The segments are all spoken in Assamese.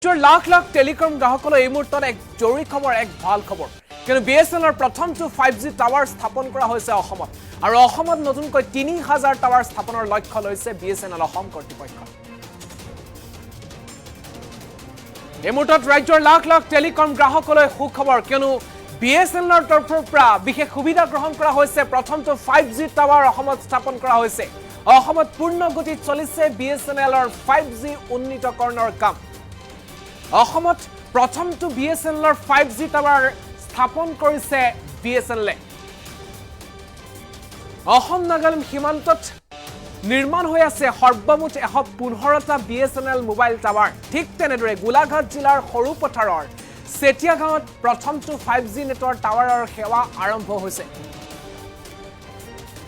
লাখ লাখ টেলিকম গ্ৰাহকলৈ এই মুহূৰ্তত এক জৰুৰী খবৰ, এক ভাল খবৰ। কিন্তু বিএছএনএলৰ প্ৰথমটো 5G tower স্থাপন কৰা হৈছে অসমত আৰু অসমত নতুনকৈ 3000 টাৱাৰ স্থাপনৰ লক্ষ্য লৈছে বিএছএনএল অসম কৰ্তৃপক্ষই। এই মুহূৰ্তত ৰাজ্যৰ লাখ লাখ টেলিকম গ্ৰাহকলৈ সুখবৰ, কিয়নো বিএছএনএলৰ তৰফৰ পৰা বিশেষ সুবিধা গ্ৰহণ কৰা হৈছে। প্ৰথমটো 5G tower অসমত স্থাপন কৰা হৈছে। অসমত পূৰ্ণ গতিত চলিছে বিএছএনএলৰ 5G উন্নীতকৰণৰ কাম। অসমত প্ৰথমটো বিএছএনএলৰ 5G tower স্থাপন কৰিছে বিএছএনএলে। অসম নাগালেণ্ড সীমান্তত নিৰ্মাণ হৈ আছে সৰ্বমুঠ 115টা বিএছএনএল মোবাইল টাৱাৰ। ঠিক তেনেদৰে গোলাঘাট জিলাৰ সৰুপথাৰৰ চেতিয়া গাঁৱত প্ৰথমটো 5G network টাৱাৰৰ সেৱা আৰম্ভ হৈছে।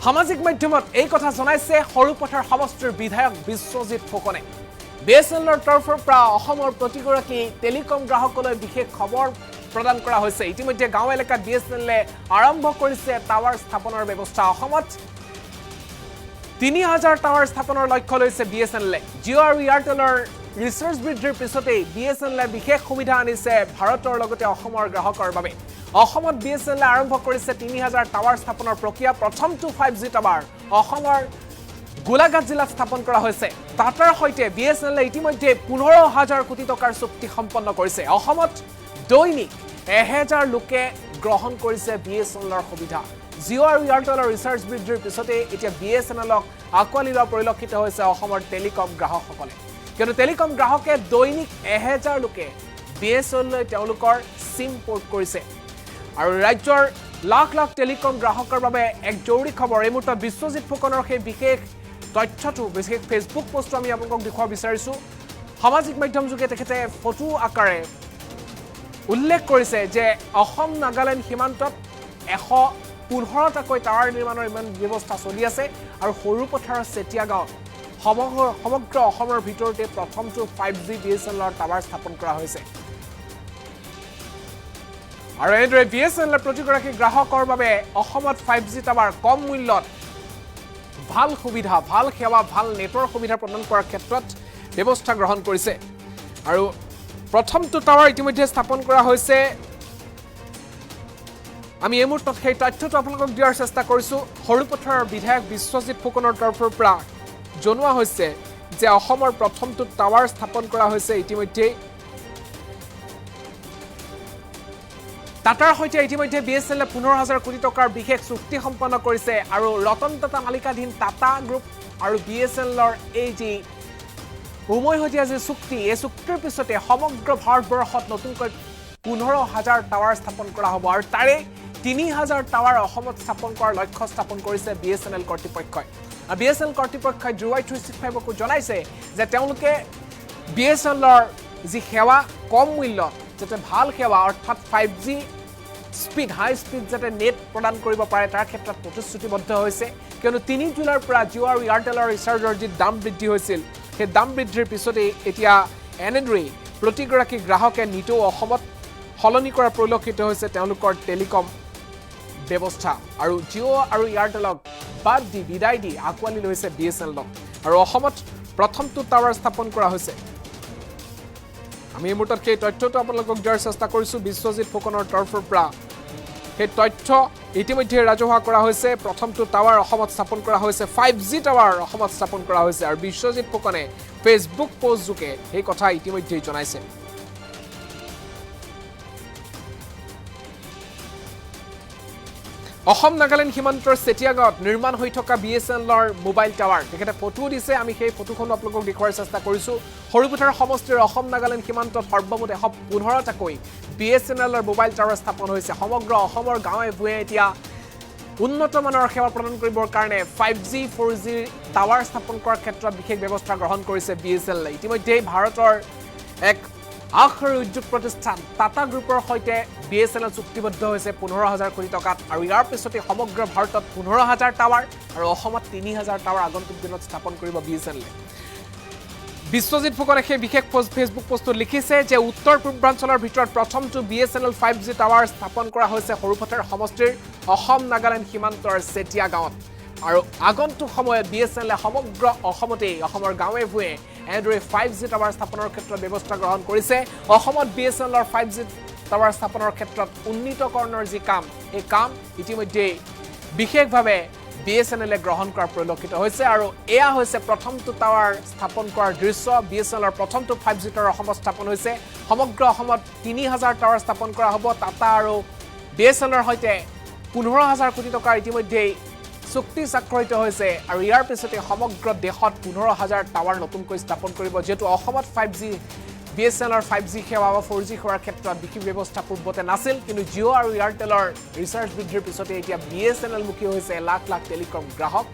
সামাজিক মাধ্যমত এই কথা জনাইছে সৰুপথাৰ সমষ্টিৰ বিধায়ক বিশ্বজিৎ ফুকনে। বিএছএনএলৰ তৰফৰ পৰা অসমৰ প্ৰতিগৰাকী টেলিকম গ্ৰাহকলৈ বিশেষ খবৰ প্ৰদান কৰা হৈছে। ইতিমধ্যে গাঁও এলেকাত বিএছএনএলে আৰম্ভ কৰিছে টাৱাৰ স্থাপনৰ ব্যৱস্থা। অসমত 3000 টাৱাৰ স্থাপনৰ লক্ষ্য লৈছে বিএছএনএলে। জিঅ' আৰু এয়াৰটেলৰ ৰিচাৰ্জ বৃদ্ধিৰ পিছতেই বিএছএনএলে বিশেষ সুবিধা আনিছে ভাৰতৰ লগতে অসমৰ গ্ৰাহকৰ বাবে। অসমত বিএছএনএলে আৰম্ভ কৰিছে 3000 টাৱাৰ স্থাপনৰ প্ৰক্ৰিয়া। প্ৰথমটো 5G tower অসমৰ গোলাঘাট জিলাত স্থাপন কৰা হৈছে। টাটাৰ সৈতে বিএছএনএলে ইতিমধ্যে 15,000 কোটি টকাৰ চুক্তি সম্পন্ন কৰিছে। অসমত দৈনিক 1000 লোকে গ্ৰহণ কৰিছে বিএছএনএলৰ সুবিধা। জিঅ' আৰু এয়াৰটেলৰ ৰিচাৰ্জ বৃদ্ধিৰ পিছতে এতিয়া বিএছএনএলক আঁকোৱালি লোৱা পৰিলক্ষিত হৈছে অসমৰ টেলিকম গ্ৰাহকসকলে। কিন্তু টেলিকম গ্ৰাহকে দৈনিক 1000 লোকে বিএছএনএললৈ তেওঁলোকৰ চিম প'ৰ্ট কৰিছে। আৰু ৰাজ্যৰ লাখ লাখ টেলিকম গ্ৰাহকৰ বাবে এক জৰুৰী খবৰ। এই মুহূৰ্তত বিশ্বজিৎ ফুকনৰ সেই বিশেষ তথ্যটো, বিশেষ ফেচবুক পোষ্টটো আমি আপোনালোকক দেখুৱাব বিচাৰিছোঁ। সামাজিক মাধ্যমযোগে তেখেতে ফটো আকাৰে উল্লেখ কৰিছে যে অসম নাগালেণ্ড সীমান্তত 115টাকৈ টাৱাৰ নিৰ্মাণৰ ইমান ব্যৱস্থা চলি আছে আৰু সৰুপথাৰৰ চেতিয়া গাঁৱত সমগ্ৰ অসমৰ ভিতৰতে প্ৰথমটো 5G বিএছএনএলৰ টাৱাৰ স্থাপন কৰা হৈছে। আৰু এনেদৰে বিএছএনএলৰ প্ৰতিগৰাকী গ্ৰাহকৰ বাবে অসমত 5G tower কম মূল্যত ভাল সুবিধা, ভাল সেৱা, ভাল নেটৱৰ্ক সুবিধা প্ৰদান কৰাৰ ক্ষেত্ৰত ব্যৱস্থা গ্ৰহণ কৰিছে। আৰু প্ৰথমটো টাৱাৰ ইতিমধ্যে স্থাপন কৰা হৈছে। আমি এই মুহূৰ্তত সেই তথ্যটো আপোনালোকক দিয়াৰ চেষ্টা কৰিছোঁ। সৰুপথাৰৰ বিধায়ক বিশ্বজিৎ ফুকনৰ তৰফৰ পৰা জনোৱা হৈছে যে অসমৰ প্ৰথমটো টাৱাৰ স্থাপন কৰা হৈছে ইতিমধ্যেই। টাটাৰ সৈতে ইতিমধ্যে বিএছএনএলে 15,000 কোটি টকাৰ বিশেষ চুক্তি সম্পন্ন কৰিছে। আৰু ৰতন টাটা মালিকাধীন টাটা গ্ৰুপ আৰু বিএছএনএলৰ এই যি উমৈহতীয়া যি চুক্তি, এই চুক্তিৰ পিছতে সমগ্ৰ ভাৰতবৰ্ষত নতুনকৈ 15,000 টাৱাৰ স্থাপন কৰা হ'ব আৰু তাৰে 3000 টাৱাৰ অসমত স্থাপন কৰাৰ লক্ষ্য স্থাপন কৰিছে বিএছএনএল কৰ্তৃপক্ষই। আৰু বিএছএনএল কৰ্তৃপক্ষই ডি ৱাই 365কো জনাইছে যে তেওঁলোকে বিএছএনএলৰ যি সেৱা কম মূল্যত যাতে ভাল সেৱা, অৰ্থাৎ 5G speed, হাই স্পীড যাতে নেট প্ৰদান কৰিব পাৰে তাৰ ক্ষেত্ৰত প্ৰতিশ্ৰুতিবদ্ধ হৈছে। কিয়নো 3 জুলাইৰ পৰা জিঅ' আৰু এয়াৰটেলৰ ৰিচাৰ্জৰ যি দাম বৃদ্ধি হৈছিল, সেই দাম বৃদ্ধিৰ পিছতেই এতিয়া এনেদৰেই প্ৰতিগৰাকী গ্ৰাহকে নিতৌ অসমত সলনি কৰা পৰিলক্ষিত হৈছে তেওঁলোকৰ টেলিকম ব্যৱস্থা। আৰু জিঅ' আৰু এয়াৰটেলক বাদ দি, বিদায় দি আঁকোৱালি লৈছে বিএছএনএলক আৰু অসমত প্ৰথমটো টাৱাৰ স্থাপন কৰা হৈছে। আমি এই মুহূৰ্তত সেই তথ্যটো আপোনালোকক দিয়াৰ চেষ্টা কৰিছোঁ। বিশ্বজিৎ ফুকনৰ তৰফৰ পৰা সেই তথ্য ইতিমধ্যে ৰাজহুৱা কৰা হৈছে। প্ৰথমটো টাৱাৰ অসমত স্থাপন কৰা হৈছে, 5G tower অসমত স্থাপন কৰা হৈছে আৰু বিশ্বজিৎ ফুকনে ফেচবুক পোষ্টযোগে সেই কথা ইতিমধ্যেই জনাইছে। অসম নাগালেণ্ড সীমান্তৰ চেতিয়া গাঁৱত নিৰ্মাণ হৈ থকা বিএছএনএলৰ মোবাইল টাৱাৰ, তেখেতে ফটোও দিছে, আমি সেই ফটোখনো আপোনালোকক দেখুওৱাৰ চেষ্টা কৰিছোঁ। সৰুপথাৰ সমষ্টিৰ অসম নাগালেণ্ড সীমান্তত সৰ্বমুঠ 115টাকৈ বিএছএনএলৰ মোবাইল টাৱাৰ স্থাপন হৈছে। সমগ্ৰ অসমৰ গাঁৱে ভূঞে এতিয়া উন্নত মানৰ সেৱা প্ৰদান কৰিবৰ কাৰণে 5G, 4G tower স্থাপন কৰাৰ ক্ষেত্ৰত বিশেষ ব্যৱস্থা গ্ৰহণ কৰিছে বিএছএনএলে। ইতিমধ্যেই ভাৰতৰ এক আগশাৰীৰ উদ্যোগ প্ৰতিষ্ঠান টাটা গ্ৰুপৰ সৈতে বিএছএনএল চুক্তিবদ্ধ হৈছে 15,000 কোটি টকাত আৰু ইয়াৰ পিছতে সমগ্ৰ ভাৰতত 15,000 টাৱাৰ আৰু অসমত 3000 টাৱাৰ আগন্তুক দিনত স্থাপন কৰিব বিএছএনএলে। বিশ্বজিৎ ফুকনে সেই বিশেষ ফেচবুক পোষ্টত লিখিছে যে উত্তৰ পূৰ্বাঞ্চলৰ ভিতৰত প্ৰথমটো বিএছএনএল 5G tower স্থাপন কৰা হৈছে সৰুপথাৰ সমষ্টিৰ অসম নাগালেণ্ড সীমান্তৰ চেতিয়া গাঁৱত আৰু আগন্তুক সময়ত বিএছএনএলে সমগ্ৰ অসমতেই, অসমৰ গাঁৱে ভূঞে এনেদৰে 5G tower স্থাপনৰ ক্ষেত্ৰত ব্যৱস্থা গ্ৰহণ কৰিছে। অসমত বি এছ এন এলৰ 5G tower স্থাপনৰ ক্ষেত্ৰত উন্নীতকৰণৰ যি কাম, এই কাম ইতিমধ্যেই বিশেষভাৱে বি এছ এন এলে গ্ৰহণ কৰাৰ পৰিলক্ষিত হৈছে। আৰু এয়া হৈছে প্ৰথমটো টাৱাৰ স্থাপন কৰাৰ দৃশ্য। বি এছ এন এলৰ প্ৰথমটো 5G tower অসমত স্থাপন হৈছে। সমগ্ৰ অসমত 3000 টাৱাৰ স্থাপন কৰা হ'ব। টাটা আৰু বি এছ এন এলৰ সৈতে 15,000 কোটি টকাৰ ইতিমধ্যেই চুক্তি স্বাক্ষৰিত হৈছে আৰু ইয়াৰ পিছতে সমগ্ৰ দেশত 15,000 টাৱাৰ নতুনকৈ স্থাপন কৰিব। যিহেতু অসমত 5G B S N এলৰ 5G সেৱা বা 4G সেৱাৰ ক্ষেত্ৰত বিশেষ ব্যৱস্থা পূৰ্বতে নাছিল, কিন্তু জিঅ' আৰু এয়াৰটেলৰ ৰিচাৰ্জ বৃদ্ধিৰ পিছতে এতিয়া বি এছ এন এলমুখী হৈছে লাখ লাখ টেলিকম গ্ৰাহক।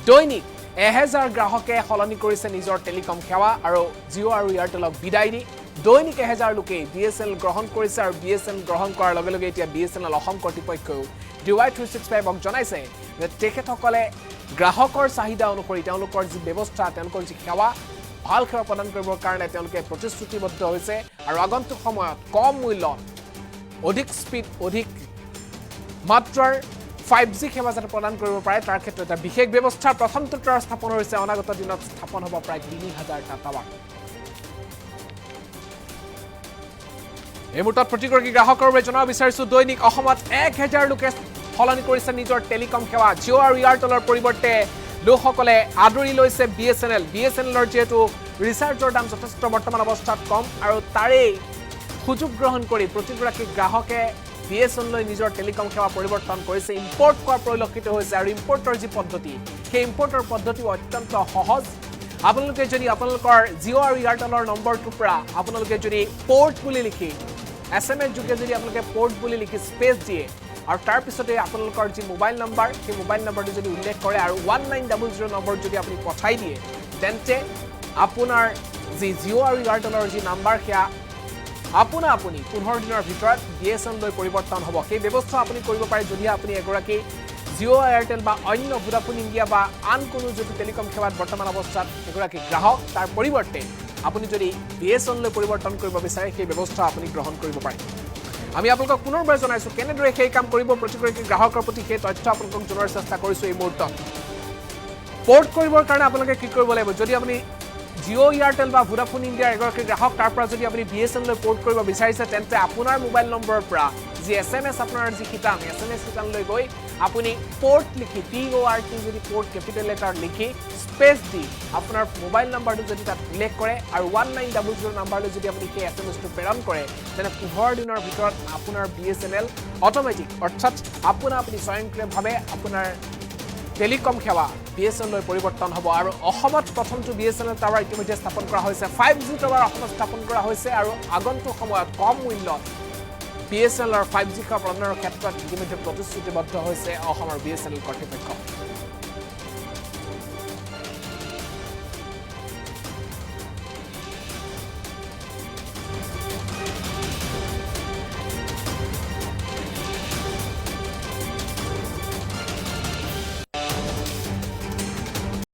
দৈনিক 1000 গ্ৰাহকে সলনি কৰিছে নিজৰ টেলিকম সেৱা আৰু জিঅ' আৰু এয়াৰটেলক বিদায় দি দৈনিক 1000 লোকেই বি এছ এন এল গ্ৰহণ কৰিছে। আৰু বি এছ এন এল গ্ৰহণ কৰাৰ লগে লগে এতিয়া B S N L Assam কৰ্তৃপক্ষইও ডি ৱাই 365ক জনাইছে যে তেখেতসকলে গ্ৰাহকৰ চাহিদা অনুসৰি তেওঁলোকৰ যি ব্যৱস্থা, তেওঁলোকৰ যি সেৱা, ভাল সেৱা প্ৰদান কৰিবৰ কাৰণে তেওঁলোকে প্ৰতিশ্ৰুতিবদ্ধ হৈছে আৰু আগন্তুক সময়ত কম মূল্যত অধিক স্পীড, অধিক মাত্ৰাৰ 5G সেৱা যাতে প্ৰদান কৰিব পাৰে তাৰ ক্ষেত্ৰত এটা বিশেষ ব্যৱস্থা। প্ৰথমটো টাৱাৰ স্থাপন হৈছে, অনাগত দিনত স্থাপন হ'ব প্ৰায় 3000টা টাৱাৰ। এই মুহূৰ্তত প্ৰতিগৰাকী গ্ৰাহকৰ বাবে জনাব বিচাৰিছোঁ, দৈনিক অসমত 1000 লোকে সলনি কৰিছে নিজৰ টেলিকম সেৱা। জিঅ' আৰু এয়াৰটেলৰ পৰিৱৰ্তে লোকসকলে আদৰি লৈছে B S N L. B S N এলৰ যিহেতু ৰিচাৰ্জৰ দাম যথেষ্ট বৰ্তমান অৱস্থাত কম আৰু তাৰেই সুযোগ গ্ৰহণ কৰি প্ৰতিগৰাকী গ্ৰাহকে বি এছ এন লৈ নিজৰ টেলিকম সেৱা পৰিৱৰ্তন কৰিছে, ইম্পৰ্ট কৰা পৰিলক্ষিত হৈছে। আৰু ইম্পৰ্টৰ যি পদ্ধতি, সেই ইম্পৰ্টৰ পদ্ধতিও অত্যন্ত সহজ। আপোনালোকে যদি আপোনালোকৰ জিঅ' আৰু এয়াৰটেলৰ নম্বৰটোৰ পৰা আপোনালোকে যদি পৰ্ট বুলি লিখি এছ এম এছ যোগে যদি আপোনালোকে পৰ্ট বুলি লিখি স্পেচ দিয়ে আৰু তাৰপিছতে আপোনালোকৰ যি মোবাইল নম্বৰ, সেই মোবাইল নম্বৰটো যদি উল্লেখ কৰে আৰু 1900 নম্বৰত যদি আপুনি পঠাই দিয়ে, তেন্তে আপোনাৰ যি জিঅ' আৰু এয়াৰটেলৰ যি নাম্বাৰ, সেয়া আপোনা আপুনি 15 দিনৰ ভিতৰত বি এছ এন লৈ পৰিৱৰ্তন হ'ব। সেই ব্যৱস্থা আপুনি কৰিব পাৰে যদিহে আপুনি এগৰাকী জিঅ', এয়াৰটেল বা অন্য ভোডাফোন ইণ্ডিয়া বা আন কোনো যদি টেলিকম সেৱাত বৰ্তমান অৱস্থাত এগৰাকী গ্ৰাহক, তাৰ পৰিৱৰ্তে আপুনি যদি বি এছ এন লৈ পৰিৱৰ্তন কৰিব বিচাৰে সেই ব্যৱস্থা আপুনি গ্ৰহণ কৰিব পাৰে। আমি আপোনালোকক পুনৰবাৰ জনাইছোঁ কেনেদৰে সেই কাম কৰিব, প্ৰতিগৰাকী গ্ৰাহকৰ প্ৰতি সেই তথ্য আপোনালোকক জনোৱাৰ চেষ্টা কৰিছোঁ। এই মুহূৰ্তত পৰ্ট কৰিবৰ কাৰণে আপোনালোকে কি কৰিব লাগিব, যদি আপুনি জিঅ', এয়াৰটেল বা ভোডাফোন ইণ্ডিয়াৰ এগৰাকী গ্ৰাহক, তাৰ পৰা যদি আপুনি বি এছ এন লৈ পৰ্ট কৰিব বিচাৰিছে, তেন্তে আপোনাৰ মোবাইল নম্বৰৰ পৰা যি এছ এম এছ, আপোনাৰ যি শিতান, এছ এম এছ শিতানলৈ গৈ আপুনি পৰ্ট লিখি PORT যদি পৰ্ট কেপিটেল লেটাৰ লিখি স্পেচ দি আপোনাৰ মোবাইল নম্বৰটো যদি তাত উল্লেখ কৰে আৰু 1900 নাম্বাৰলৈ যদি আপুনি সেই এছ এম এছটো প্ৰেৰণ কৰে, তেনে 15 দিনৰ ভিতৰত আপোনাৰ B S N L automatic, অৰ্থাৎ আপুনি স্বয়ংক্ৰিয়ভাৱে আপোনাৰ টেলিকম সেৱা বি এছ এন লৈ পৰিৱৰ্তন হ'ব। আৰু অসমত প্ৰথমটো B S N L tower ইতিমধ্যে স্থাপন কৰা হৈছে, 5G tower অসমত স্থাপন কৰা হৈছে আৰু আগন্তুক সময়ত কম মূল্যত বি এছ এন এলৰ 5G সেৱা প্ৰদানৰ ক্ষেত্ৰত ইতিমধ্যে প্ৰতিশ্ৰুতিবদ্ধ হৈছে অসমৰ বি এছ এন এল কৰ্তৃপক্ষ।